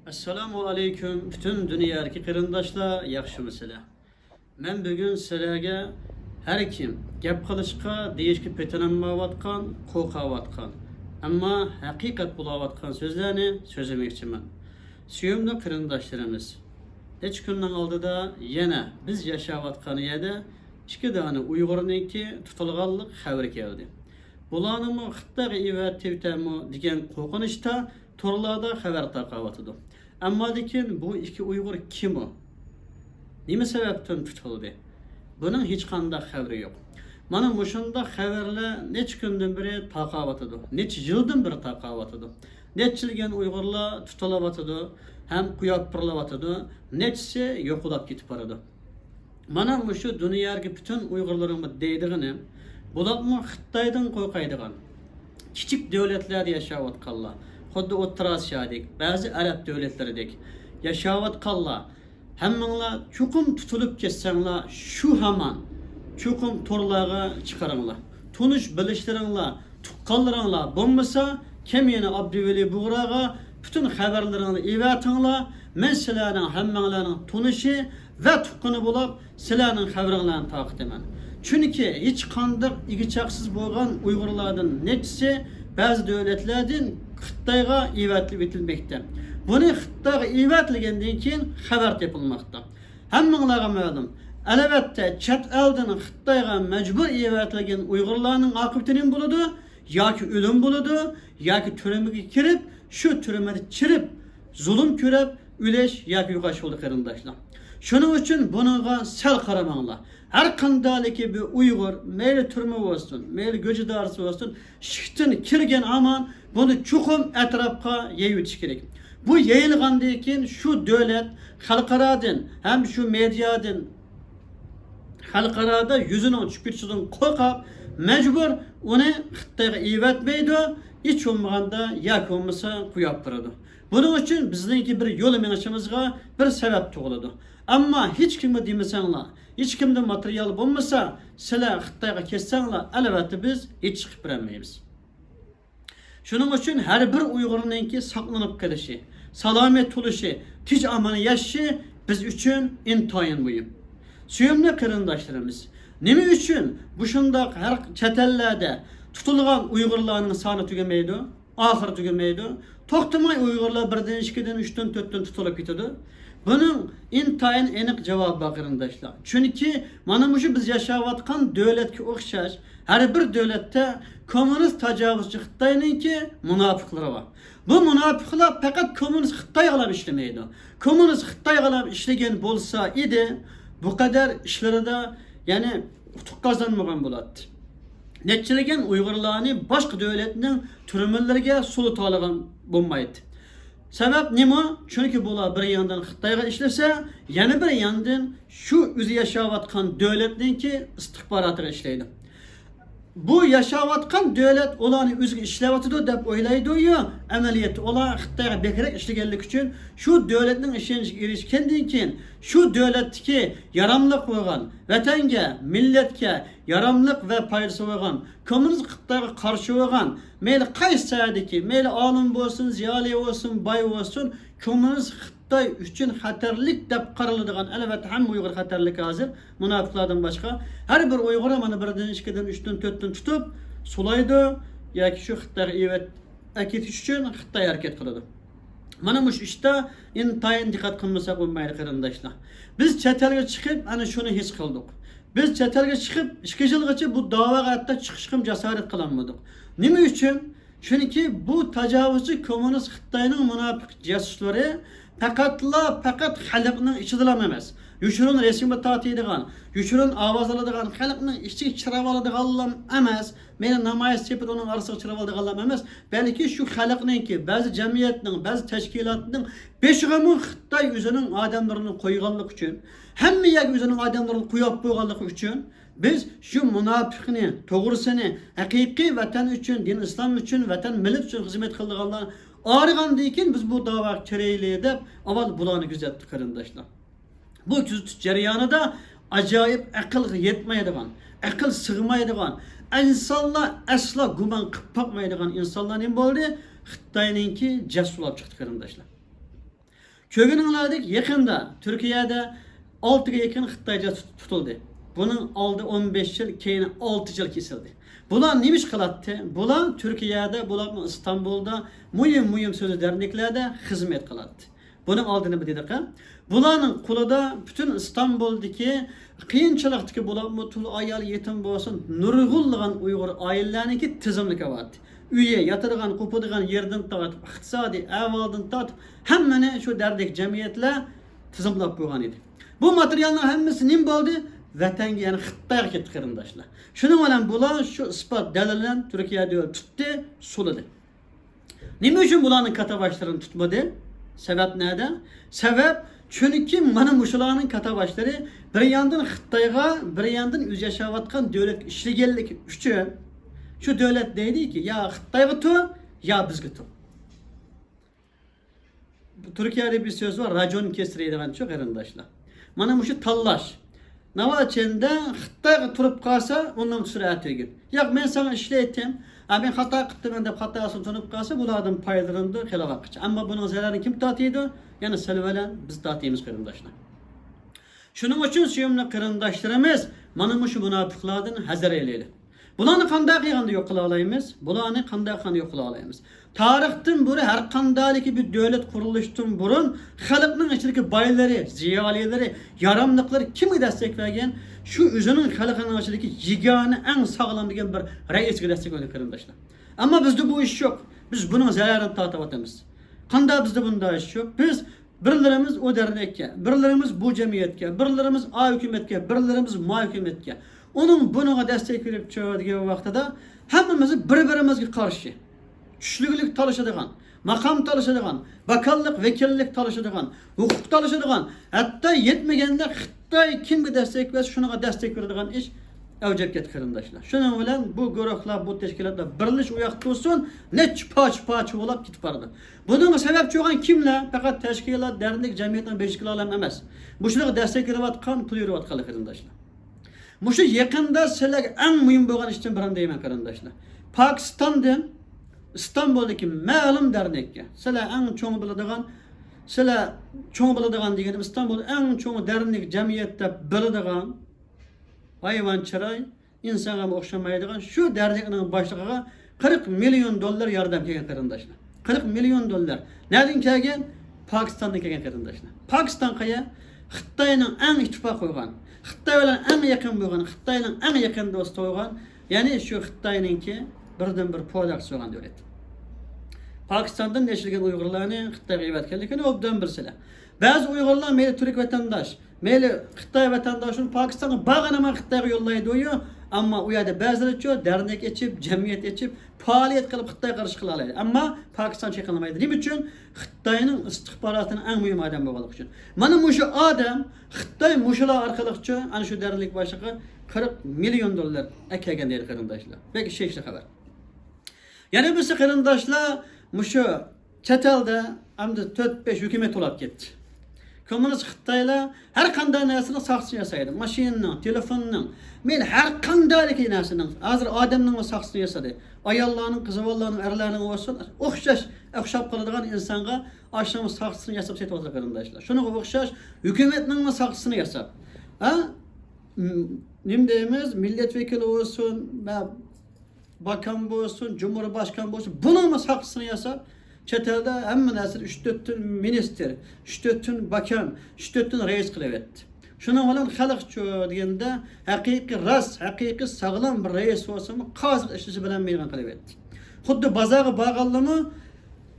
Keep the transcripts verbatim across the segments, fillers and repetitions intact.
ئەسسالامۇ ئەلەيكۇم، پۈتۈن دۇنيادىكى قېرىنداشلار، ياخشىمۇسىلەر؟ مەن بۈگۈن سىلەرگە ھەر كىم گەپ قىلىشقا، دېيىشكە پېتىنالمايۋاتقان، قورقاۋاتقان، ئەمما ھەقىقەت بولاۋاتقان سۆزلەرنى سۆزلىمەكچىمەن. سۆيۈملۈك قېرىنداشلىرىمىز، نەچچە كۈننىڭ ئالدىدا يەنە بىز ياشاۋاتقان يەردە ئىككى دانە ئۇيغۇرنىڭكى تۇتۇلغانلىق خەۋىرى كەلدى. بۇلارنىمۇ خىتايغا ئېۋەتىۋېتەرمۇ دېگەن قورقۇنچتا تورلاردا خەۋەر تارقاۋاتىدۇ. ئەمما لېكىن بۇ ئىككى ئۇيغۇر كىم ئۇ؟ نېمە سەۋەبتىن تۇتۇلدى؟ بۇنىڭ ھېچقانداق خەۋىرى يوق. مانا مۇشۇنداق خەۋەرلەر نەچچە كۈندىن بېرى تارقاۋاتىدۇ. نەچچە يىلدىن بېرى تارقاۋاتىدۇ. نەچچىلىگەن ئۇيغۇرلار تۇتۇلۇۋاتىدۇ ھەم قويۇپ بېرىلىۋاتىدۇ. نەچچىسى يوقىلاپ كېتىپ بارىدۇ. مانا مۇشۇ دۇنيادىكى پۈتۈن ئۇيغۇرلىرىمغا دەيدىغىنىم، بۇلارمۇ خىتايدىن قورقايدىغان، كىچىك دۆلەتلەردە ياشاۋاتقانلار، خۇددى ئوتتۇرا ئاسىيادەك، بەزى ئەرەب دۆلەتلىرىدەك ياشاۋاتقانلار، ھەممىڭلار چوقۇم تۇتۇلۇپ كەتسەڭلار، شۇ ھامان چوقۇم تورلارغا چىقىرىڭلار. تونۇش بىلىشلىرىڭلار، تۇغقانلىرىڭلار بولمىسا، كەمىنە ئابدۇۋەلى بۇغراغا پۈتۈن خەۋەرلىرىڭلارنى ئېۋەتىڭلار. مەن سىلەرنىڭ ھەممەڭلارنىڭ تونۇشى ۋە تۇغقىنى بولۇپ، سىلەرنىڭ خەۋىرىڭلارنى تارقىتىمەن. چۈنكى ھېچقانداق ئىگە چاقىسىز بولغان ئۇيغۇرلاردىن نەچچىسى بەزى دۆلەتلەردىن خىتايغا ئېۋەتىلىپ ئېتىلمەكتە. بۇنى خىتايغا ئېۋەتىلگەندىن كېيىن خەۋەر تېپىلماقتا. ھەممىڭلارغا مەلۇم، ئەلۋەتتە، چەت ئەلدىن خىتايغا مەجبۇر ئېۋەتىلگەن ئۇيغۇرلارنىڭ ئاقىۋىتى نېمە بولىدۇ؟ ياكى ئۆلۈم بولىدۇ، ياكى تۈرمىگە كىرىپ، شۇ تۈرمىدە چىرىپ، زۇلۇم كۆرۈپ، ئۆلۈش ياكى يوقاش بولىدۇ، قېرىنداشلار. شۇنىڭ ئۈچۈن بۇنىڭغا سەل قارىماڭلار. ھەر قانداقلىكى بىر ئۇيغۇر، مەيلى تۈرمە بولسۇن، مەيلى گۆجە دارىسى بولسۇن، ئىشىكتىن كىرگەن ھامان بۇنى چوقۇم ئەتراپقا يېيىۋېتىش كېرەك. بۇ يېيىلغاندىن كېيىن شۇ دۆلەت خەلقئارادىن ھەم شۇ مېدىيادىن خەلقئارادا يۈزىنىڭ چۈشۈپ كېتىشىدىن قورقۇپ، مەجبۇر ئۇنى خىتايغا ئېۋەتمەيدۇ، ھېچ بولمىغاندا ياكى بولمىسا قويۇپ بېرىدۇ. بۇنىڭ ئۈچۈن بىزنىڭكى بىر يول مېڭىشىمىزغا بىر سەۋەب تۇغۇلىدۇ. ئەمما ھېچكىمگە دېمىسەڭلار، ھېچكىمدە ماتېرىيال بولمىسا، سىلەر خىتايغا كەتسەڭلار، ئەلۋەتتە بىز ھېچ چىقىپ بېرەلمەيمىز. شۇنىڭ ئۈچۈن ھەر بىر ئۇيغۇرنىڭكى ساقلىنىپ قېلىشى، سالامەت تۇرۇشى، تىنچ ئامان ياشىشى بىز ئۈچۈن ئىنتايىن مۇھىم. سۆيۈملۈك قېرىنداشلىرىمىز، نېمە ئۈچۈن بۇ شۇنداق ھەر چەت ئەللەردە تۇتۇلغان ئۇيغۇرلارنىڭ سانى تۈگىمەيدۇ، ئاخىرى تۈگىمەيدۇ؟ توختىماي ئۇيغۇرلار بىردىن، ئىككىدىن، ئۈچتىن، تۆتتىن تۇتۇلۇپ كېتىدۇ. بۇنىڭ ئىنتايىن ئېنىق جاۋابى بار، قېرىنداشلار. چۈنكى مانا مۇشۇ بىز ياشاۋاتقان دۆلەتكە ئوخشاش ھەر بىر دۆلەتتە كوممۇنىست تاجاۋۇزچى خىتاينىڭكى مۇناپىقلىرى بار. بۇ مۇناپىقلار پەقەت كوممۇنىست خىتايغىلا ئىشلىمەيدۇ. كوممۇنىست خىتايغىلا ئىشلىگەن بولسا ئىدى، بۇ قەدەر ئىشلىرىدا، يەنى، ئۇتۇق قازانمىغان بولاتتى. نەچچىلىگەن ئۇيغۇرلارنى باشقا دۆلەتنىڭ تۈرمىلىرىگە سولىتالىغان بولمايتتى. سەۋەب نېمە؟ چۈنكى بۇلار بىر ياندىن خىتايغا ئىشلىسە، يەنە بىر ياندىن شۇ ئۆزى ياشاۋاتقان دۆلەتنىڭكى ئىستىخباراتىغا ئىشلەيدۇ. بۇ ياشاۋاتقان دۆلەت ئۇلارنى ئۆزىگە ئىشلەۋاتىدۇ دەپ ئويلايدۇ-يۇ، ئەمەلىيەتتە ئۇلار خىتايغا بەكرەك ئىشلىگەنلىكى ئۈچۈن، شۇ دۆلەتنىڭ ئىشەنچىگە ئېرىشكەندىن كېيىن، شۇ دۆلەتتىكى ياراملىق بولغان، ۋەتەنگە، مىللەتكە ياراملىق ۋە پايدىسى بولغان، كوممۇنىست خىتايغا قارشى بولغان، مەيلى قايسى ساھەدىكى، مەيلى ئالىم بولسۇن، زىيالىي بولسۇن، باي بولسۇن، كوممۇنىست خىتاي ئۈچۈن خەتەرلىك دەپ قارىلىدىغان، ئەلۋەتتە، ھەممە ئۇيغۇر خەتەرلىك ھازىر، مۇناپىقلاردىن باشقا. ھەر بىر ئۇيغۇر مانا بىردىن، ئىككىدىن، ئۈچتىن، تۆتتىن تۇتۇپ سولايدۇ ياكى شۇ خىتايغا ئېۋەت-، ئەكېتىش ئۈچۈن خىتاي ھەرىكەت قىلىدۇ. مانا مۇشۇ ئىشتا ئىنتايىن دىققەت قىلمىساق بولمايدۇ، قېرىنداشلار. بىز چەت ئەلگە چىقىپ، ئەنە شۇنى ھېس قىلدۇق. بىز چەت ئەلگە چىقىپ، ئىككى يىلغىچە بۇ داۋاغا ھەتتا چىقىشقىمۇ جاسارەت قىلالمىدۇق. نېمە ئۈچۈن؟ چۈنكى بۇ تاجاۋۇزچى كوممۇنىست خىتاينىڭ مۇناپىق جاسۇسلىرى پەقەتلا پەقەت خەلقنىڭ ئىچىدىلا ئەمەس، يوشۇرۇن رەسىمگە تارتىدىغان، يوشۇرۇن ئاۋاز ئالىدىغان، خەلقنىڭ ئىچىگە چىراپ ئالىدىغانلام ئەمەس، مەيلى نامايىش چېپىپ ئۇنىڭ ئارىسىغا چىراپ ئالىدىغانلام ئەمەس، بەلكى شۇ خەلقنىڭكى، بەزى جەمئىيەتنىڭ، بەزى تەشكىلاتنىڭ بېشىغىمۇ خىتاي ئۆزىنىڭ ئادەملىرىنى قويغانلىقى ئۈچۈن، ھەممە يەرگە ئۆزىنىڭ ئادەملىرىنى قويۇپ بولغانلىقى ئۈچۈن، بىز شۇ مۇناپىقنى توغرىسىنى، ھەقىقىي ۋەتەن ئۈچۈن، دىن ئىسلام ئۈچۈن، ۋەتەن مىللەت ئۈچۈن خىزمەت قىلىدىغانلار ئايرىغاندىن كېيىن بىز بۇ داۋاغا كىرەيلى دەپ ئاۋۋال بۇلارنى كۆزەتتۇق، قېرىنداشلار. بۇ كۆزىتىش جەريانىدا ئاجايىپ ئەقىلگە يەتمەيدىغان، ئەقىل سىغمايدىغان، ئىنسانلار ئەسلا گۇمان قىلىپ باقمايدىغان ئىنسانلار نېمە بولدى؟ خىتاينىڭكى جاسۇسى بولۇپ چىقتى، قېرىنداشلار. كۆرگىنىڭلاردەك يېقىندا تۈركىيەدە ئالتىگە يېقىن خىتايچى تۇت-، تۇتۇلدى. بۇنىڭ ئالدى ئون بەش يىل، كەينى ئالتە يىل كېسىلدى. بۇلار نېمە ئىش قىلاتتى؟ بۇلار تۈركىيەدە، بۇلارمۇ ئىستانبۇلدا مۇھىم، مۇھىم سۆزلۈ دەرنەكلەردە خىزمەت قىلاتتى. بۇنىڭ ئالدى نېمە دېدىقى؟ بۇلارنىڭ قولىدا پۈتۈن ئىستانبۇلدىكى قىيىنچىلىقتىكى، بۇلارمۇ تۇل ئايال يېتىم بولسۇن، نۇرغۇنلىغان ئۇيغۇر ئائىلىلەرنىڭكى تىزىملىكى بارتى. ئۆيى، ياتىدىغان، قوپىدىغان يېرىدىن تارتىپ، ئىقتىسادىي ئەھۋالدىن تارتىپ، ھەممىنى شۇ دەردەك جەمئىيەتلەر تىزىملاپ قويغان ئىدى. بۇ ماتېرىيالنىڭ ھەممىسى نېمە بولدى؟ ۋەتەنگە، يەنى خىتايغا كەتتى، قېرىنداشلار. شۇنىڭ بىلەن بۇلار شۇ ئىسپات دەلىل بىلەن تۈركىيە دۆلىتى تۇتتى، سولىدى. نېمە ئۈچۈن بۇلارنىڭ كاتتا باشلىرىنى تۇتمىدى؟ سەۋەب نەدە؟ سەۋەب، چۈنكى مانا مۇشۇلارنىڭ كاتتا باشلىرى بىر ياندىن خىتايغا، بىر ياندىن ئۆزى ياشاۋاتقان دۆلەتكە ئىشلىگەنلىكى ئۈچۈن، شۇ دۆلەت دەيدىكى، يا خىتايغا تۇر، يا بىزگە تۇر. تۈركىيەدە بىر سۆز بار، راجون كېسرى دېگەن شۇ، قېرىنداشلار. مانا مۇشۇ تاللاش. ناۋاچەندە خىتايغا تۇرۇپ قالسا، ئۇنىڭ سۈرئەتى تۈگىدى. ياق، مەن ساڭا ئىشلەيتتىم. ھە، مەن خاتا قىپتىمەن دەپ خاتاسىنى تونۇپ قالسا، بۇلاردىن پايدىلىنىدۇ خېلى ۋاقىتچە. ئەمما بۇنىڭ زەرەرىنى كىم تارتىدۇ؟ يەنە سىلەر بىلەن بىز تارتىمىز، قېرىنداشلار. شۇنىڭ ئۈچۈن، سۆيۈملۈك قېرىنداشلىرىمىز، مانا مۇشۇ مۇناپىقلاردىن ھەزەر ئېلىيلى. بۇلارنى قانداق قىلغاندا يوق قىلالايمىز؟ بۇلارنى قانداق قىلغاندا يوق قىلالايمىز؟ تارىختىن بۇرۇن، ھەر قانداقلىكى بىر دۆلەت قۇرۇلۇشتىن بۇرۇن خەلقنىڭ ئىچىدىكى بايلىرى، زىيالىيلىرى، ياراملىقلىرى كىمگە دەستەك بەرگەن؟ شۇ ئۆزىنىڭ خەلقىنىڭ ئىچىدىكى يېگانە، ئەڭ ساغلام دېگەن بىر رەئىسكە دەستەك بەرگەن، قېرىنداشلار. ئەمما بىزدە بۇ ئىش يوق. بىز بۇنىڭ زەرەرىنى تارتىۋاتىمىز. قانداق بىزدە بۇنداق ئىش يوق؟ بىز بىرلىرىمىز ئۇ دەرنەككە، بىرلىرىمىز بۇ جەمئىيەتكە، بىرلىرىمىز ئا ھۆكۈمەتكە، بىرلىرىمىز ما ھۆكۈمەتكە. ئۇنىڭ بۇنىڭغا دەستەك بېرىپ چىقىدىغان ۋاقتىدا ھەممىمىز بىر-بىرىمىزگە قارشى. كۈچلۈكلۈك تالىشىدىغان، ماقام تالىشىدىغان، ۋاكاللىق، ۋەكىللىك تالىشىدىغان، ھوقۇق تالىشىدىغان، ھەتتا يەتمىگەندە خىتاي كىمگە دەستەك بەرسە، شۇنىڭغا دەستەك بېرىدىغان ئىش ئەۋج ئېلىپ كەتتى، قېرىنداشلار. شۇنىڭ بىلەن بۇ گۇرۇھلار، بۇ تەشكىلاتلار بىرلىشىپ ئۇياقتا تۇرسۇن، نەچچە پارچە-پارچە بولاپ كېتىپ بارىدۇ. بۇنىڭغا سەۋەبچى بولغان كىملەر؟ پەقەت تەشكىلات، دەرنەك، جەمئىيەتنىڭ بېشىدىكىلەرلا ئەمەس. مۇشۇلارغا دەستەك بېرىۋاتقان، پۇل يۈرۈۋاتقانلار، قېرىنداشلار. مۇشۇ يېقىندا سىلەرگە ئەڭ مۇھىم بولغان ئىشتىن بىرىنى دەيمەن، قېرىنداشلار. پاكىستاندىن ئىستانبۇلدىكى مەلۇم دەرنەككە، سىلەر ئەڭ چوڭ بىلىدىغان، سىلەر چوڭ بىلىدىغان دېگىنىم، ئىستانبۇلدا ئەڭ چوڭ دەرنەك جەمئىيەت دەپ بىلىدىغان، ھايۋان چىراي، ئىنسانغا ئوخشىمايدىغان شۇ دەرنەكنىڭ باشلىقىغا قىرىق مىليون دوللار ياردەم كەلگەن، قېرىنداشلار. قىرىق مىليون دوللار. نەدىن كەلگەن؟ پاكىستاندىن كەلگەن، قېرىنداشلار. پاكىستان قەيەر؟ خىتاينىڭ ئەڭ ئىتتىپاق قويغان، خىتاي بىلەن ئەڭ يېقىن بولغان، خىتاينىڭ ئەڭ يېقىن دوستى بولغان، يەنى شۇ خىتاينىڭكى بىردىنبىر پروداكسى بولغان دۆلەت. پاكىستاندىن نەشرىگەن ئۇيغۇرلارنى خىتايغا ئېۋەتكەنلىكىنى ئوبدان بىلىسىلەر. بەزى ئۇيغۇرلار مەيلى تۈرك ۋەتەنداش، مەيلى خىتاي ۋەتەنداشلىرىنى پاكىستانغا بارغىنىمان خىتايغا يوللايدۇ، ئەمما ئۇ يەردە بەزىلىرىچۇ دەرنەك ئېچىپ، جەمئىيەت ئېچىپ، پائالىيەت قىلىپ خىتايغا قارشى قىلالايدۇ. ئەمما پاكىستان چېقىنالمايدۇ. نېمە ئۈچۈن؟ خىتاينىڭ ئىستىخباراتىنىڭ ئەڭ مۇھىم ئادەم بولغانلىقى ئۈچۈن. مانا مۇشۇ ئادەم خىتاي مۇشۇلار ئارقىلىقچۇ ئەنە شۇ دەرنەك باشلىقىغا قىرىق مىليون دوللار ئەكەلگەن دەيدۇ، قېرىنداشلار. بەك ئىشەنچلىك خەۋەر. يەنە بىرسى، قېرىنداشلار، مۇشۇ چەت ئەلدە ئەمدى تۆت، بەش ھۆكۈمەت تولاپ كەتتى. كوممۇنىست خىتايلار ھەر قانداق نەرسىنىڭ ساختىسىنى ياسايدۇ. ماشىنىنىڭ، تېلېفوننىڭ، مەيلى ھەر قانداقلىكى نەرسىنىڭ. ھازىر ئادەمنىڭمۇ ساختىسىنى ياسىدى. ئاياللارنىڭ، قىزىۋاللارنىڭ، ئەرلەرنىڭ بولسۇن، ئوخشاش، ئوخشاپ قالىدىغان ئىنسانغا ئاشۇنىڭ ساختىسىنى ياساپ سېتىۋاتىدۇ، قېرىنداشلار. شۇنىڭغا ئوخشاش ھۆكۈمەتنىڭمۇ ساختىسىنى ياساپ، ھە؟ م-، نېمە دەيمىز؟ مىللەت ۋەكىلى بولسۇن، مە-، باكام بولسۇن، جۇمھۇرباشقان بولسۇن، بۇنىڭمۇ ساختىسىنى ياساپ، چەت ئەلدە ھەممە نەرسىدە ئۈچ تۆتتىن مىنىستىر، ئۈچ تۆتتىن باكام، ئۈچ تۆتتىن رەئىس قىلىۋەتتى. شۇنىڭ بىلەن خەلقچۇ دېگەندە، ھەقىقىي راست، ھەقىقىي ساغلام بىر رەئىس بولسىمۇ، قازىق ئىشلىشى بىلەن مەيدان قىلىۋەتتى. خۇددى بازارغا بارغانلىرىمۇ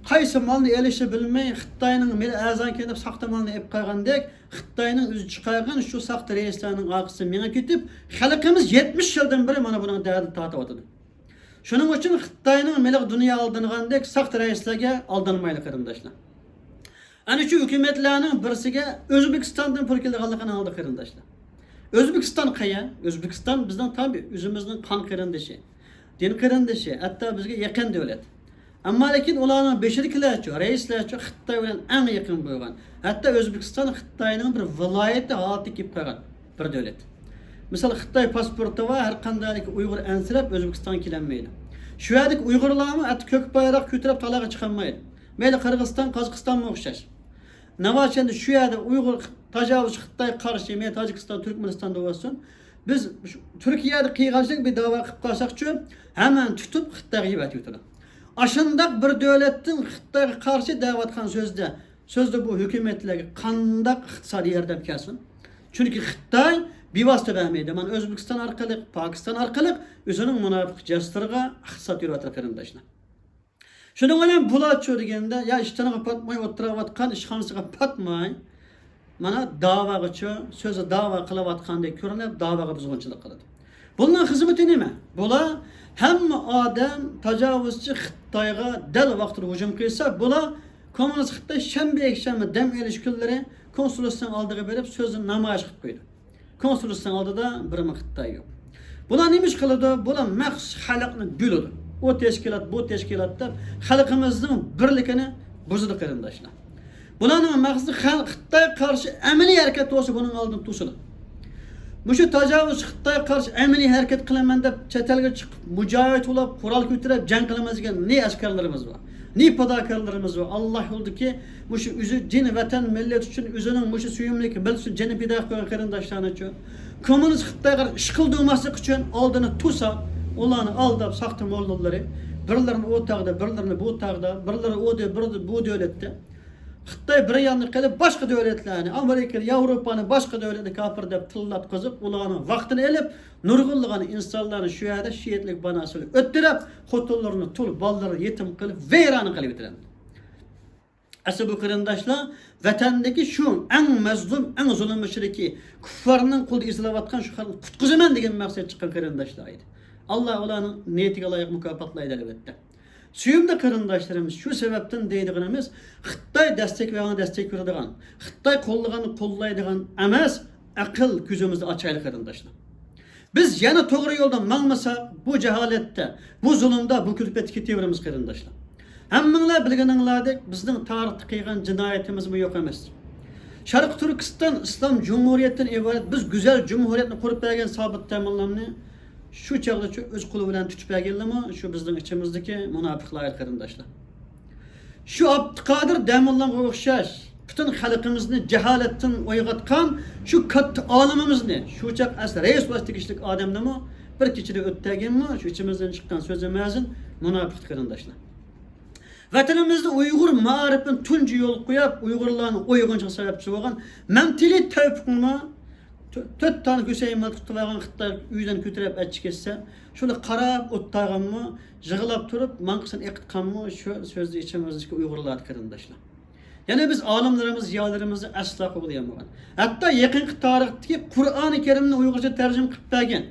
قايسى مالنى ئېلىشنى بىلمەي، خىتاينىڭ مېلى ئەرزانكەن دەپ ساختا مالنى ئېلىپ قالغاندەك، خىتاينىڭ ئۆزى چىقارغان شۇ ساختا رەئىسلەرنىڭ ئارقىسىدىن مېڭىپ كېتىپ، خەلقىمىز يەتمىش يىلدىن بېرى مانا بۇنىڭ دەردىنى تارتىۋاتىدۇ. شۇنىڭ ئۈچۈن خىتاينىڭ مېلىغا دۇنيا ئالدانغاندەك ساختا رەئىسلەرگە ئالدانمايلى، قېرىنداشلار. ئەنە شۇ ھۆكۈمەتلەرنىڭ بىرسىگە ئۆزبېكىستاندىن پۇل كېلىدىغانلىقىنى ئاڭلىدۇق، قېرىنداشلار. ئۆزبېكىستان قەيەر؟ ئۆزبېكىستان بىزنىڭ تام ئۆزىمىزنىڭ قان قېرىندىشى، دىن قېرىندىشى، ھەتتا بىزگە يېقىن دۆلەت. ئەمما لېكىن ئۇلارنىڭ بېشىدىكىلەرچۇ، رەئىسلەرچۇ خىتاي بىلەن ئەڭ يېقىن بولغان، ھەتتا ئۆزبېكىستان خىتاينىڭ بىر ۋىلايىتى ھالىتىگە كېلىپ قالغان بىر دۆلەت. مىسال، خىتاي پاسپورتى بار، ھەر قانداقلىكى ئۇيغۇر ئەنسىرەپ ئۆزبېكىستانغا كېلەلمەيدۇ. شۇ يەردىكى ئۇيغۇرلارمۇ ھەتتا كۆك بايراق كۆتۈرۈپ تالاغا چىقالمايدۇ. مەيلى قىرغىزىستان، قازاقىستانمۇ ئوخشاش. ناۋاچەندە شۇ يەردە ئۇيغۇر تاجاۋۇزچى خىتايغا قارشى، مەيلى تاجىكىستان، تۈركمەنىستاندا بولسۇن، بىز شۇ تۈركىيەدە قىلغانچىلىك بىر داۋا قىلىپ قالساقچۇ، ھەممىنى تۇتۇپ خىتايغا يېۋەتىۋېتىدۇ. ئاشۇنداق بىر دۆلەتتىن خىتايغا قارشى دەۋاتقان سۆزدە، سۆزدە بۇ ھۆكۈمەتلەرگە قانداق ئىقتىسادىي ياردەم كەلسۇن؟ چۈنكى خىتاي بىۋاسىتە بەرمەيدۇ. مانا ئۆزبېكىستان ئارقىلىق، پاكىستان ئارقىلىق ئۆزىنىڭ مۇناپىق جاسۇسلىرىغا ئىقتىساد يۈرۈۋاتىدۇ، قېرىنداشلار. شۇنىڭ بىلەن بۇلارچۇ دېگەندە، يا ئىشتىنىغا پاتماي ئولتۇرۇۋاتقان، ئىشخانىسىغا پاتماي، مانا داۋاغىچۇ، سۆزى داۋا قىلىۋاتقاندەك كۆرۈنۈپ، داۋاغا بۇزغۇنچىلىق قىلىدۇ. بۇلارنىڭ خىزمىتى نېمە؟ بۇلار ھەممە ئادەم، تاجاۋۇزچى خىتايغا دەل ۋاقتىدا ھۇجۇم قىلسا، بۇلار كوممۇنىست خىتاي شەنبە، يەكشەنبە دەم ئېلىش كۈنلىرى كونسۇلخانىنىڭ ئالدىغا بېرىپ، سۆزىنى نامايىش قىلىپ قويىدۇ. كونسۇلخانىنىڭ ئالدىدا بىرمۇ خىتاي يوق. بۇلار نېمە ئىش قىلىدۇ؟ بۇلار مەخسۇس خەلقنى بۆلىدۇ. ئۇ تەشكىلات، بۇ تەشكىلات دەپ خەلقىمىزنىڭ بىرلىكىنى بۇزىدۇ، قېرىنداشلار. بۇلارنىڭ مەقسىتى خەل-، خىتايغا قارشى ئەمەلىي ھەرىكەت بولسا، بۇنىڭ ئالدىنى توسىدۇ. مۇشۇ تاجاۋۇزچى خىتايغا قارشى ئەمەلىي ھەرىكەت قىلىمەن دەپ چەت ئەلگە چىقىپ، مۇجاھىد بولۇپ، قورال كۆتۈرۈپ جەڭ قىلىمىز دېگەن نى ئەسكەرلىرىمىز بار، نى پىداكارلىرىمىز بار. ئاللا يولىدىكى مۇشۇ ئۆزى دىن، ۋەتەن، مىللەت ئۈچۈن، ئۆزىنىڭ مۇشۇ سۆيۈملۈك مىللىتى ئۈچۈن جېنىنى پىدا قىلغان قېرىنداشلارنىچۇ؟ كوممۇنىست خىتايغا ئىش قىلدۇرماسلىق ئۈچۈن ئالدىنى توسا، ئۇلارنى ئالداپ، ساختا موللىلىرى، بىرلىرىنى ئۇ تاغدا، بىرلىرىنى بۇ تاغدا، بىرلىرى ئۇ دۆ-، بىرى بۇ دۆلەتتە. خىتاي بىر ياندا قېلىپ، باشقا دۆلەتلەرنى، ئامېرىكىنى، ياۋروپانى، باشقا دۆلەتنى كاپىر دەپ تىللاتقۇزۇپ، ئۇلارنىڭ ۋاقتىنى ئېلىپ، نۇرغۇنلىغان ئىنسانلارنى شۇ يەردە شېھىتلىك باناسىنى ئۆتتۈرۈپ، خوتۇنلىرىنى تۇل، بالىلىرىنى يېتىم قىلىپ، ۋەيران قىلىۋېتىدۇ. ئەسلى بۇ قېرىنداشلار، ۋەتەندىكى شۇ ئەڭ مەزلۇم، ئەڭ زۇلۇم ئىچىدىكى كۇففارنىڭ قولىدا ئېزىلىۋاتقان شۇ خەلقنى قۇتقۇزىمەن دېگەن مەقسەت چىققان قېرىنداشلار ئىدى. ئاللا ئۇلارنىڭ نىيىتىگە لايىق مۇكاپاتلايدۇ، ئەلۋەتتە. سۆيۈملۈك قېرىنداشلىرىمىز، شۇ سەۋەبتىن دەيدىغىنىمىز، خىتاي دەستەك بەرگەن، دەستەك بېرىدىغان، خىتاي قوللىغاننى قوللايدىغان ئەمەس، ئەقىل كۆزىمىزنى ئاچايلى، قېرىنداشلار. بىز يەنە توغرا يولدا ماڭمىساق، بۇ جاھالەتتە، بۇ زۇلۇمدا، بۇ كۈلپەتتە كېتىۋېرىمىز، قېرىنداشلار. ھەممىڭلار بىلگىنىڭلاردەك، بىزنىڭ تارىختا قىلغان جىنايىتىمىزمۇ يوق ئەمەس. شەرقىي تۈركىستان ئىسلام جۇمھۇرىيىتىدىن ئىبارەت، بىز گۈزەل جۇمھۇرىيەتنى قۇرۇپ بەرگەن سابىت تەمىنلامنى شۇ چاغدىچۇ ئۆز قولى بىلەن تۇتۇپ بەرگەنلىمۇ شۇ بىزنىڭ ئىچىمىزدىكى مۇناپىقلار، قېرىنداشلار. شۇ ئابدۇقادىر دەموللامغا ئوخشاش پۈتۈن خەلقىمىزنى جاھالەتتىن ئويغاتقان شۇ كاتتا ئالىمىمىزنى، شۇ چاغ ئەسلى رەئىس بولۇش تېگىشلىك ئادەمنىمۇ بىر كېچىدە ئۆتتەرگەنمۇ شۇ ئىچىمىزدىن چىققان سۆزى مەزىن مۇناپىق، قېرىنداشلار. ۋەتىنىمىزدە ئۇيغۇر مائارىپىنى تۇنجى يولغا قويۇپ، ئۇيغۇرلارنىڭ ئويغىنىشىغا سەۋەبچى بولغان مەمتىلى تەۋپىقنىمۇ، تۆ-، تۆت دانە ھۈسەيىن مىللەت تۇتۇۋالغان خىتاي ئۆيدىن كۆتۈرۈپ ئەچىكەتسە، شۇنى قاراپ ئولتۇرغانمۇ، يىغلاپ تۇرۇپ، ماڭقىسىنى ئېقىتقانمۇ شۇ سۆزدە ئىچىمىزدىكى ئۇيغۇرلار، قېرىنداشلار. يەنە بىز ئالىملىرىمىز، زىيالىيلىرىمىزنى ئەسلا قوغلىيالمىغان. ھەتتا يېقىنقى تارىختىكى قۇرئانى كەرىمنى ئۇيغۇرچە تەرجىمە قىلىپ بەرگەن،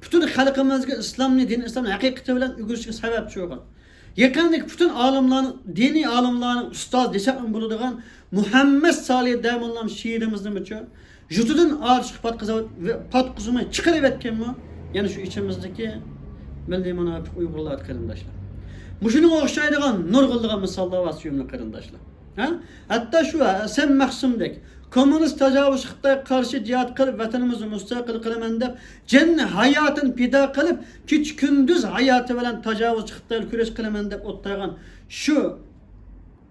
پۈتۈن خەلقىمىزگە ئىسلامنى، دىن ئىسلامنى ھەقىقىتى بىلەن ئۆگىنىشكە سەۋەبچى بولغان، يېقىندىكى پۈتۈن ئالىملارنىڭ، دىنىي ئالىملارنىڭ ئۇستازى دېسەكمۇ بولىدىغان مۇھەممەد سالىھ دەموللام شېھىتىمىزنىمۇچۇ، جۇتىدىن ئارتۇق پاتقۇزۇپ، پاتقۇزماي چىقىرىۋەتكەنمۇ يەنە شۇ ئىچىمىزدىكى مىللىي مۇناپىق ئۇيغۇرلار، قېرىنداشلار. مۇشۇنىڭغا ئوخشايدىغان نۇرغۇنلىغان مىساللار بار، سۆيۈملۈك قېرىنداشلار. ھە؟ ھەتتا شۇ ھەسەن مەخسۇمدەك كوممۇنىست تاجاۋۇزچى خىتايغا قارشى جىھاد قىلىپ، ۋەتىنىمىزنى مۇستەقىل قىلىمەن دەپ، جېنىنى، ھاياتىنى پىدا قىلىپ، كېچە-كۈندۈز ھاياتى بىلەن تاجاۋۇزچى خىتايغا كۈرەش قىلىمەن دەپ ئولتۇرغان شۇ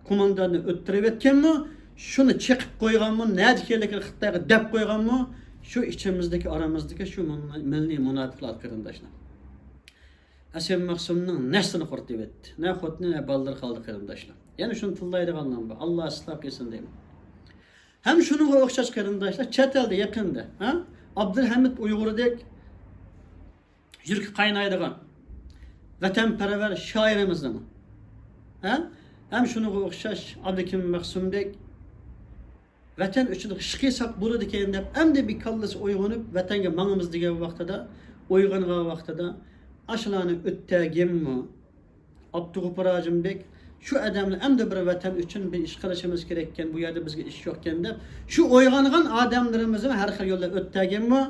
قومانداننى ئۆلتۈرۈۋەتكەنمۇ، شۇنى چېقىپ قويغانمۇ، نەدىكەنلىكىنى خىتايغا دەپ قويغانمۇ، شۇ ئىچىمىزدىكى، ئارىمىزدىكى شۇ مىللىي مۇناپىقلار، قېرىنداشلار. ھەسەن مەخسۇمنىڭ نەسلىنى قۇرۇتۇۋەتتى. نە خوتۇنى، نە بالىلىرى قالدى، قېرىنداشلار. يەنە شۇنى تىللايدىغانلار بار. ئاللا ئىسلاھ قىلسۇن دەيمەن. ھەم شۇنىڭغا ئوخشاش، قېرىنداشلار، چەت ئەلدە يېقىندا، ھە؟ ئابدۇلھەمىد ئۇيغۇردەك يۈرىكى قاينايدىغان ۋەتەنپەرۋەر شائىرىمىزنىڭ، ھە؟ ھەم شۇنىڭغا ئوخشاش ئابلىكىم مەخسۇمدەك ۋەتەن ئۈچۈن ئىش قىلساق بولىدىكەن دەپ، ئەمدى بىر كاللىسى ئويغىنىپ، ۋەتەنگە ماڭىمىز دېگەن ۋاقتىدا، ئويغانغان ۋاقتىدا، ئاشۇلارنى ئۆتتەگىنمۇ، ئابدۇغوپۇر ھاجىمدەك شۇ ئادەملەر ئەمدى بىر ۋەتەن ئۈچۈن بىر ئىش قىلىشىمىز كېرەككەن، بۇ يەردە بىزگە ئىش يوقكەن دەپ، شۇ ئويغانغان ئادەملىرىمىزنى ھەر خىل يولدا ئۆتتەگىنمۇ،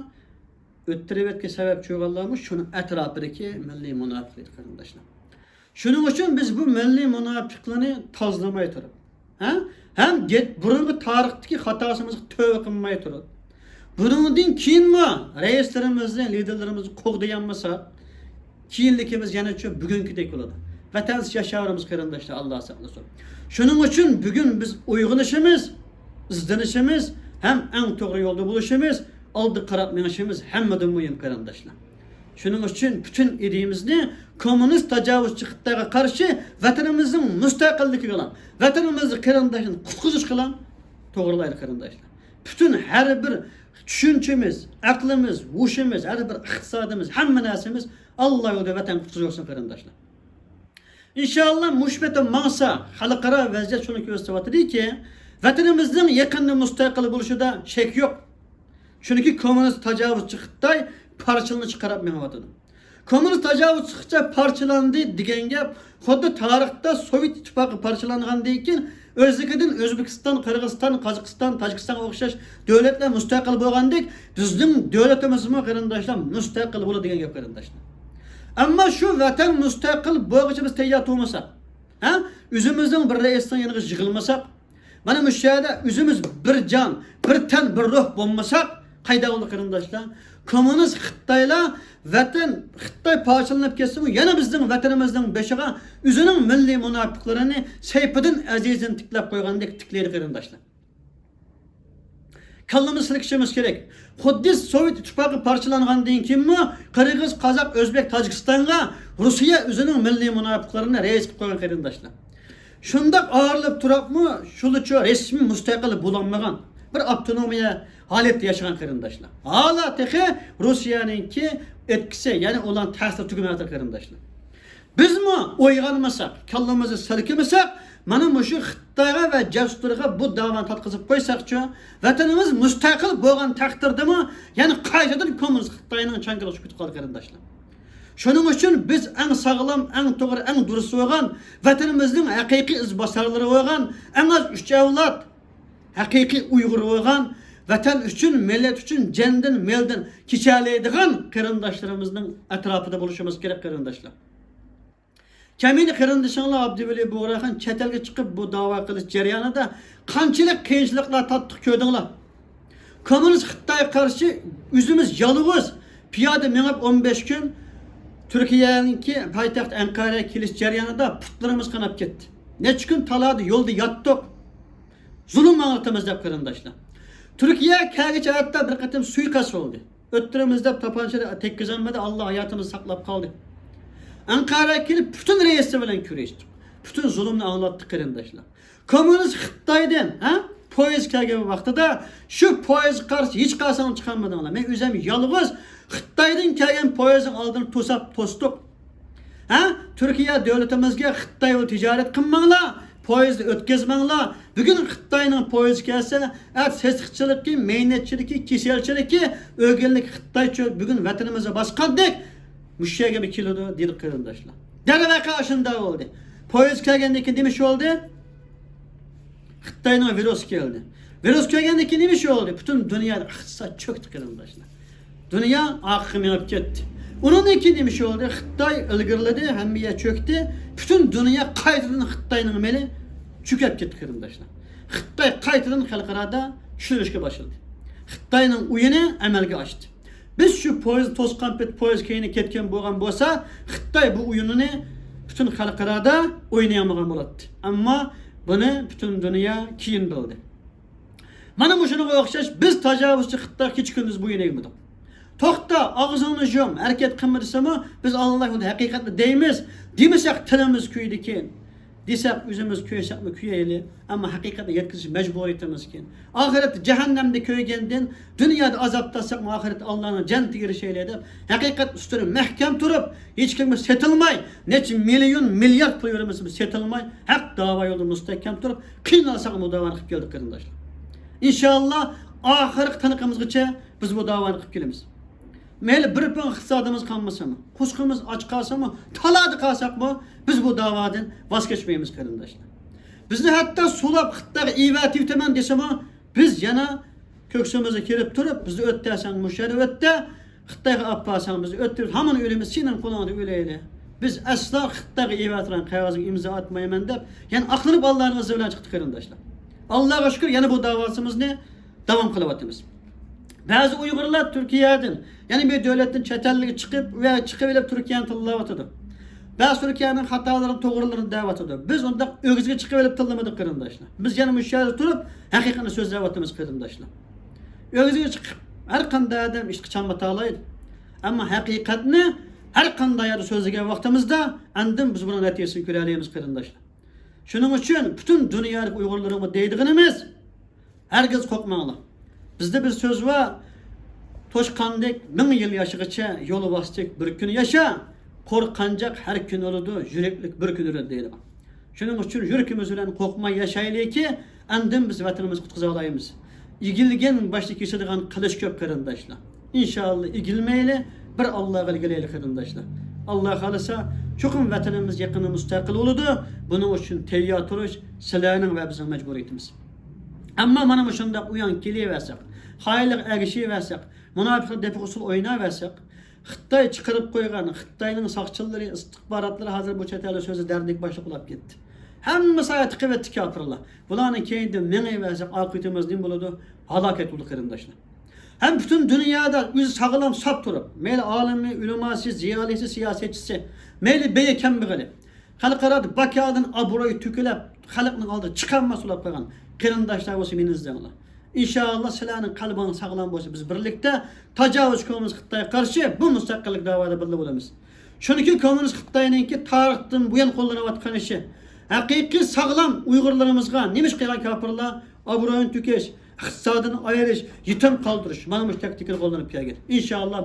ئۆتتۈرۈۋەتكە سەۋەبچى بولغانلارمۇ شۇنىڭ ئەتراپىدىكى مىللىي مۇناپىقلار، قېرىنداشلار. شۇنىڭ ئۈچۈن بىز بۇ مىللىي مۇناپىقلارنى تازىلىماي تۇرۇپ، ھە؟ ھەم گەت-، بۇرۇنقى تارىختىكى خاتاسىمىزغا تۆۋە قىلماي تۇرۇپ، بۇنىڭدىن كېيىنمۇ رەئىسلىرىمىزنى، لىدېرلىرىمىزنى قوغدىيالمىساق، كېيىنلىكىمىز يەنە شۇ بۈگۈنكىدەك بولىدۇ. ۋەتەنسىز ياشاۋېرىمىز، قېرىنداشلار، ئاللا ساقلىسۇن. شۇنىڭ ئۈچۈن بۈگۈن بىز ئويغىنىشىمىز، ئىزدىنىشىمىز ھەم ئەڭ توغرا يولدا بولۇشىمىز، ئالدىغا قاراپ مېڭىشىمىز ھەممىدىن مۇھىم، قېرىنداشلار. شۇنىڭ ئۈچۈن پۈتۈن ئىدىيىمىزنى كوممۇنىست تاجاۋۇزچى خىتايغا قارشى ۋەتىنىمىزنىڭ مۇستەقىللىكىگە، ۋەتىنىمىزنى، قېرىنداشلار، قۇتقۇزۇشقا توغرىلايلى، قېرىنداشلار. پۈتۈن ھەر بىر چۈشەنچىمىز، ئەقلىمىز، ھوشىمىز، ھەر بىر ئىقتىسادىمىز، ھەممە نەرسىمىز ئاللا يولىدا ۋەتەن قۇتقۇزۇش بولسۇن، قېرىنداشلار. ئىنشاللا مۇشۇ پېتى ماڭسا، خەلقئارا ۋەزىيەت شۇنى كۆرسىتىۋاتىدۇكى، ۋەتىنىمىزنىڭ يېقىندا مۇستەقىل بولۇشىدا شەك يوق. چۈنكى كوممۇنىست تاجاۋۇزچى خىتاي پارچىلىنىشقا قاراپ مېڭىۋاتىدۇ. كوممۇنىست تاجاۋۇزچى خىتاي پارچىلاندى دېگەن گەپ خۇددى تارىختا سوۋېت ئىتتىپاقى پارچىلانغاندىن كېيىن ئۆزلۈكىدىن ئۆزبېكىستان، قىرغىزىستان، قازاقىستان، تاجىكىستانغا ئوخشاش دۆلەتلەر مۇستەقىل بولغاندەك، بىزنىڭ دۆلىتىمىزمۇ، قېرىنداشلار، مۇستەقىل بولىدۇ دېگەن گەپ، قېرىنداشلار. ئەمما شۇ ۋەتەن مۇستەقىل بولغۇچە بىز تەييار تۇرمىساق، ھە؟ ئۆزىمىزنىڭ بىر رەئىسنىڭ يېنىغا يىغىلمىساق، مانا مۇشۇ يەردە ئۆزىمىز بىر جان، بىر تەن، بىر روھ بولمىساق، قايدا بولدى، قېرىنداشلار؟ كوممۇنىست خىتايلار ۋەتەن، خىتاي پارچىلىنىپ كەتسىمۇ، يەنە بىزنىڭ ۋەتىنىمىزنىڭ بېشىغا ئۆزىنىڭ مىللىي مۇناپىقلىرىنى سەيپىدىن ئەزىزىنى تىكلەپ قويغاندەك تىكلەيدۇ، قېرىنداشلار. كاللىمىزنى سىلكىشىمىز كېرەك. خۇددى سوۋېت ئىتتىپاقى پارچىلانغاندىن كېيىنمۇ قىرغىز، قازاق، ئۆزبېك، تاجىكىستانغا روسىيە ئۆزىنىڭ مىللىي مۇناپىقلىرىنى رەئىس قىلىپ قويغان، قېرىنداشلار. شۇنداق ئايرىلىپ تۇرۇپمۇ شۇلىچۇ رەسمىي مۇستەقىل بولالمىغان، بىر ئاپتونومىيە ھالەتتە ياشىغان، قېرىنداشلار. ھالا تېخى روسىيەنىڭكى ئەتكىسى، يەنى ئۇلارنىڭ تەسىرى تۈگىمەيۋاتىدۇ، قېرىنداشلار. بىزمۇ ئويغانمىساق، كاللىمىزنى سىلكىمىسەك، مانا مۇشۇ خىتايغا ۋە جاسۇسلىرىغا بۇ داۋانى تارتقۇزۇپ قويساقچۇ، ۋەتىنىمىز مۇستەقىل بولغان تەقدىردىمۇ يەنە قايتىدىن كوممۇنىست خىتاينىڭ چاڭگىلىغا چۈشۈپ كېتىپ قالدى، قېرىنداشلار. شۇنىڭ ئۈچۈن بىز ئەڭ ساغلام، ئەڭ توغرا، ئەڭ دۇرۇس بولغان، ۋەتىنىمىزنىڭ ھەقىقىي ئىزباسارلىرى بولغان، ئەڭ ئاز ئۈچ ئەۋلاد، ھەقىقىي ئۇيغۇر بولغان، ۋەتەن ئۈچۈن، مىللەت ئۈچۈن جاندىن، مېلىدىن كېچەلەيدىغان قېرىنداشلىرىمىزنىڭ ئەتراپىدا بولۇشىمىز كېرەك، قېرىنداشلار. كەمىنە قېرىندىشىڭلار ئابدۇۋەلى بۇغراخان چەت ئەلگە چىقىپ بۇ داۋا قىلىش جەريانىدا قانچىلىك قىيىنچىلىقلار تارتتۇق، كۆردۈڭلار. كوممۇنىست خىتايغا قارشى ئۆزىمىز يالغۇز پىيادە مېڭىپ ئون بەش كۈن تۈركىيەنىڭكى پايتەخت ئەنقەرەگە كېلىش جەريانىدا پۇتلىرىمىز قاناپ كەتتى. نەچچە كۈن تالادا يولدا ياتتۇق. زۇلۇم ئاڭلىتىمىز دەپ، قېرىنداشلار. تۈركىيە كەلگۈچە ھەتتا بىر قېتىم سۇيىقەست بولدى. ئۆلتۈرىمىز دەپ تاپانچا تەگكۈزەلمىدى، ئاللا ھاياتىمىزنى ساقلاپ قالدى. ئەنقەرەگە كېلىپ پۈتۈن رەئىسى بىلەن كۆرۈشتۇق. پۈتۈن زۇلۇمنى ئاڭلاتتى، قېرىنداشلار. كوممۇنىست خىتايدىن، ھە؟ پويىز كەلگەن ۋاقتىدا شۇ پويىزغا قارشى ھېچقايسىڭلار چىقالمىدىڭلار. مەن ئۆزۈم يالغۇز خىتايدىن كەلگەن پويىزنىڭ ئالدىنى توساپ توستۇق. ھە؟ تۈركىيە دۆلىتىمىزگە خىتاي بىلەن تىجارەت قىلماڭلار، پويىزنى ئۆتكۈزمەڭلار. بۈگۈن خىتاينىڭ پويىزى كەلسە، ئەتە سېسىقچىلىكى، مەينەتچىلىكى، كېسەلچىلىكى، ئۆگەنلىك خىتايچە بۈگۈن ۋەتىنىمىزگە باسقاندەك مۇشۇ يەرگە بىر كېلىدۇ، دېدۇق، قېرىنداشلار. دەرۋەقە، ئاشۇنداق بولدى. پويىز كەلگەندىن كېيىن نېمە ئىش بولدى؟ خىتاينىڭ ۋىرۇسى كەلدى. ۋىرۇس كەلگەندىن كېيىن نېمە ئىش بولدى؟ پۈتۈن دۇنيادا ئىقتىساد چۆكتى، قېرىنداشلار. دۇنيا ئارقىغا مېڭىپ كەتتى. ئۇنىڭدىن كېيىن نېمە ئىش بولدى؟ خىتاي ئىلگىرىلىدى، ھەممە يەر چۆكتى. پۈتۈن دۇنيا قايتىدىن خىتاينىڭ مېلى چۆكۈپ كەتتى، قېرىنداشلار. خىتاي قايتىدىن خەلقئارادا چۈشۈرۈشكە باشلىدى. خىتاينىڭ ئويۇنى ئەمەلگە ئاشتى. بىز شۇ پويىز توسقان پېتى پويىز كەينىگە كەتكەن بولغان بولسا، خىتاي بۇ ئويۇنىنى پۈتۈن خەلقئارادا ئوينىيالمىغان بولاتتى. ئەمما بۇنى پۈتۈن دۇنيا كېيىن بىلدى. مانا مۇشۇنىڭغا ئوخشاش بىز تاجاۋۇزچى خىتايغا كېچە-كۈندۈز بويۇن ئەگمىدۇق. توختا، ئاغزىڭنى يۇم، ھەرىكەت قىلما دېسىمۇ، بىز ئاللا يولىدا ھەقىقەتنى دەيمىز. دېمىسەك تىلىمىز كۆيىدىكەن. دېسەك ئۆزىمىز كۆيسەكمۇ كۆيەيلى، ئەمما ھەقىقەتنى يەتكۈزۈش مەجبۇرىيىتىمىزكەن. ئاخىرەتتە جەھەننەمدە كۆيگەندىن دۇنيادا ئازاب تارتساقمۇ ئاخىرەتتە ئاللانىڭ جەننىتىگە ئېرىشەيلى دەپ ھەقىقەت ئۈستىدە مەھكەم تۇرۇپ، ھېچكىمگە سېتىلماي، نەچچە مىليون، مىليارد پۇل بېرىمىز، بىز سېتىلماي، ھەق داۋا يولىدا مۇستەھكەم تۇرۇپ، قىينالساقمۇ بۇ داۋانى قىلىپ كەلدۇق، قېرىنداشلار. ئىنشاللا ئاخىرقى تىنىقىمىزغىچە بىز بۇ داۋانى قىلىپ كېلىمىز. مەيلى بىر پۇڭ ئىقتىسادىمىز قالمىسىمۇ، قۇسقىمىز ئاچ قالسىمۇ، تالادا قالساقمۇ، بىز بۇ داۋادىن ۋاز كەچمەيمىز، قېرىنداشلار. بىزنى ھەتتا سولاپ خىتايغا ئېۋەتىۋېتىمەن دېسىمۇ، بىز يەنە كۆكسىمىزگە كىرىپ تۇرۇپ، بىزنى ئۆتتەرسەڭ مۇشۇ يەردە ئۆتتە، خىتايغا ئاپارساڭ بىزنى ئۆتتۈر، ھامان ئۆلىمىز، سېنىڭ قولۇڭدا ئۆلەيلى. بىز ئەسلا خىتايغا ئېۋەتىدىغان قەغەزگە ئىمزا ئاتمايمەن دەپ، يەنە ئاقلىنىپ ئاللانىڭ ئىززىتى بىلەن چىقتى، قېرىنداشلار. ئاللاغا شۈكۈر، يەنە بۇ داۋاسىمىزنى داۋام قىلىۋاتىمىز. بەزى ئۇيغۇرلار تۈركىيەدىن، يەنى بىر دۆلەتتىن چەت ئەللەرگە چىقىپ، ئۇ يەرگە چىقىۋېلىپ تۈركىيەنى تاللاۋاتىدۇ. بەزى تۈركىيەنىڭ خاتالىرىنى، توغرىلىرىنى دەۋاتىدۇ. بىز ئۇنداق ئۆگزىگە چىقىۋېلىپ تىللىمىدۇق، قېرىنداشلار. بىز يەنە مۇشۇ يەردە تۇرۇپ ھەقىقەتنى سۆزلەۋاتىمىز، قېرىنداشلار. ئۆگزىگە چىقىپ، ھەر قانداق ئادەم ئىشقا چاممىتالايدۇ. ئەمما ھەقىقەتنى ھەر قانداق يەردە سۆزلىگەن ۋاقتىمىزدا، ئاندىن بىز بۇنىڭ نەتىجىسىنى كۆرەلەيمىز، قېرىنداشلار. شۇنىڭ ئۈچۈن پۈتۈن دۇنيادىكى ئۇيغۇرلىرىمغا دەيدىغىنىمىز، ھەرگىز قورقماڭلار. بىزدە بىر سۆز بار، توشقاندەك مىڭ يىل ياشىغىچە، يولۋاستەك بىر كۈن ياشا، قورققانچاق ھەر كۈن ئۆلىدۇ، يۈرەكلىك بىر كۈن ئۆلىدۇ دەيدىغان. شۇنىڭ ئۈچۈن يۈرىكىمىز بىلەن قورقماي ياشايلىكى، ئاندىن بىز ۋەتىنىمىزنى قۇتقۇزالايمىز. ئېگىلگەن باشتا كېسىدىغان قىلىچ كۆپ، قېرىنداشلار. ئىنشاللا ئېگىلمەيلى، بىر ئاللاغا ئېگىلەيلى، قېرىنداشلار. ئاللا خالىسا، چوقۇم ۋەتىنىمىز يېقىندا مۇستەقىل بولىدۇ. بۇنىڭ ئۈچۈن تەييار تۇرۇش سىلەرنىڭ ۋە بىزنىڭ مەجبۇرىيىتىمىز. ئەمما مانا مۇشۇنداق ئۇيان كېلىۋەرسەك، خائىنلىققا ئەگىشىۋەرسەك، مۇناپىقلىق دەپئى ئۇسۇل ئويناۋەرسەك، خىتاي چىقىرىپ قويغان، خىتاينىڭ ساقچىلىرى، ئىستىخباراتلىرى ھازىر بۇ چەت ئەلدە سۆزى دەردىكى باشلىق بولاپ كەتتى. ھەممە سايە تىقىۋەتتى كاپىرلار. بۇلارنىڭ كەينىدىن مېڭىۋەرسەك، ئاقىۋىتىمىز نېمە بولىدۇ؟ ھالاكەت بولىدۇ، قېرىنداشلار. ھەم پۈتۈن دۇنيادا ئۆزى ساغلام ساپ تۇرۇپ، مەيلى ئالىمى، ئۆلىماسى، زىيالىيسى، سىياسەتچىسى، مەيلى بېيى، كەمبەغىلى، خەلقئارادا باكادىن ئابرۇي تۆكۈلۈپ، خەلقنىڭ ئالدىدا چىقالماس بولۇپ قالغان قېرىنداشلار بولسا مېنى ئىزدەڭلار. ئىنشاللا سىلەرنىڭ قەلبىڭىز ساغلام بولسا، بىز بىرلىكتە تاجاۋۇزچى كوممۇنىست خىتايغا قارشى بۇ مۇستەقىللىك داۋادا بىللە بولىمىز. چۈنكى كوممۇنىست خىتاينىڭكى تارىختىن بۇيان قوللىنىۋاتقان ئىشى، ھەقىقىي ساغلام ئۇيغۇرلىرىمىزغا نېمە ئىش قىلغان كاپىرلار؟ ئابرۇيىنى تۆكۈش، ئىقتىسادىنى ئايرىش، يېتىم قالدۇرۇش، مانا مۇشۇ تاكتىكىنى قوللىنىپ كەلگەن. ئىنشاللا